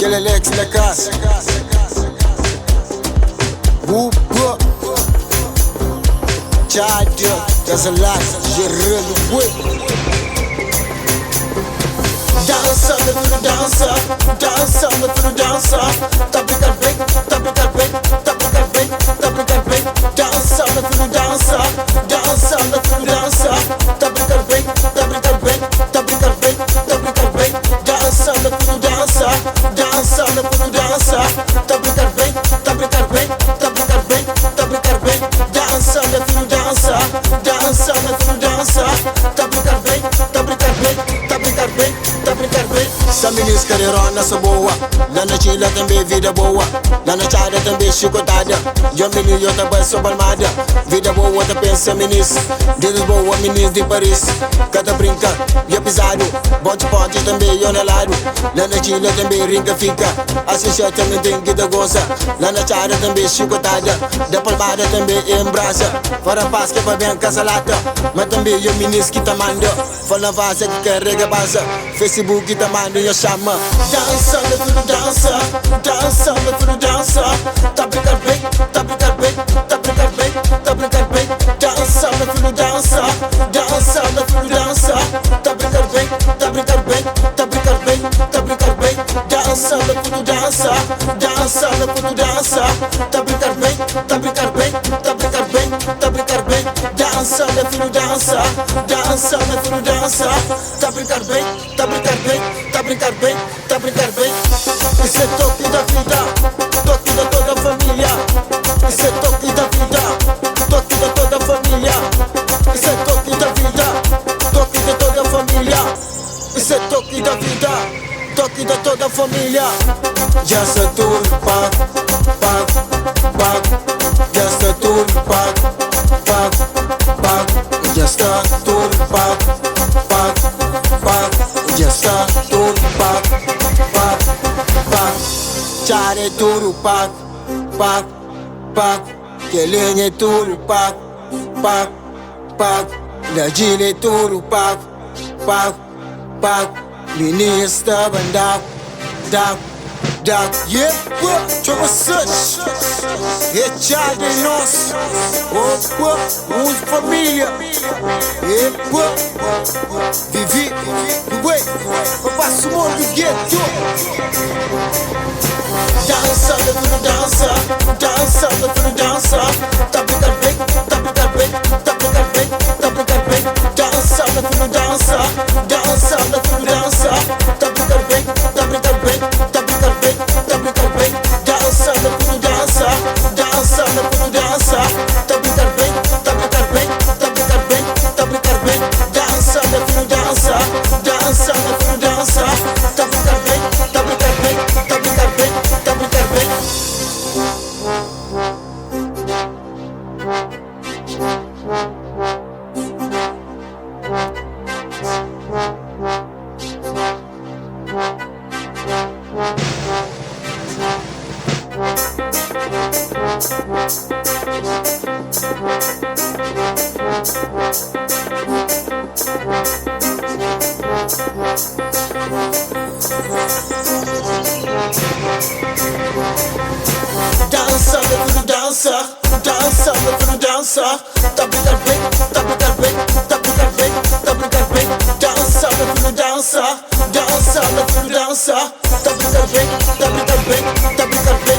Kel Alex na casa. Buba. Txada, Casalak, Geraldo, Bue. Dança, meu filho, dança. Dança, meu filho, dança. Tá brincar bem, tá brincar bem, tá brincar bem, tá brincar bem. Dança, meu filho, dança. Dança, meu filho, dança. Tá brincar bem, tá brincar bem, tá brincar bem, tá brincar bem. Dança, meu filho, dança. Dança, meu filho, dança. Tá brincar bem, tá brincar bem, tá brincar bem, tá brincar bem. Dança, meu filho, dança. Dança, meu filho, dança. Tá brincar bem, tá brincar bem, tá brincar bem, tá brincar bem. Sa minis carreirona sou boa. Lá na Chile também vida boa. Lá na Tchada também chicotada. Eu menino eu também sou palmada. Vida boa tá pensa minis. De Lisboa minis de Paris. Cada brinca e é pisado. Bote ponte também eu na lado. Lá na Chile também rinca fica. Assim também tem que dar goza. Lá na Tchada também chicotada. Da palmada também em brasa. Fora paz que vai bem casa lata. Mas também eu minis que tá manda. Fala vaza que carrega baza. Facebook tá manda eu chama. Dança, meu filho, dança. Dança, meu filho, dança. Tá brincar bem, tá brincar bem, tá brincar bem, tá brincar bem. Dança, meu filho, dança. Dança, meu filho, dança. Tá brincar bem, tá brincar bem, tá brincar bem, tá brincar bem. Dança, meu filho, dança. Dança, meu filho, dança. Tá brincar bem, tá brincar bem, tá brincar bem, tá brincar bem. Dança, meu filho, dança. Dança, meu filho, dança. Tá brincar bem, tá brincar bem, tá brincar bem, tá brincar bem. Isso é toque da vida, toque da toda a família. Isso é toque da vida, toque da toda a família. Isso é toque da vida, toque de toda a família. Isso é toque da vida, toque da toda a família. Já se tudo pac, pac, pac. Já está tudo pac, pac, pac. Já está tudo pac, pac, pac. Já está tudo pac, pac, pac. Tchare tudo pac, pac, pac. Kelinha tudo pac, pac, pac. Lajile tudo pac, pac, pac. Ministra bandak, dak, dak. Yeah, chama such. É tchade nós. Opa, uns família. Epa, vivi, ué, eu passo mundo gueto. Dança, meu filho, dança. Dança, meu filho, dança. Tá brincar bem, tá brincar bem, tá brincar bem, tá brincar bem. Dança, meu filho, dança. Dança, meu filho, dança. Tá brincar bem, tá brincar bem, tá brincar bem, tá brincar bem. Dança, meu filho, dança. Dança, meu filho, dança. Tá brincar bem, tá brincar bem, tá brincar bem, tá brincar bem. Dança, meu filho, dança. Dança, meu filho, dança. Tá brincar bem, tá brincar bem, tá brincar bem, tá brincar bem. Dança, meu filho, dança. Dança, meu filho, dança. Tá brincar bem, tá brincar bem, tá brincar bem, tá brincar bem. Dança, meu filho, dança. Dança, meu filho, dança. Tá brincar bem, tá brincar bem, tá brincar bem.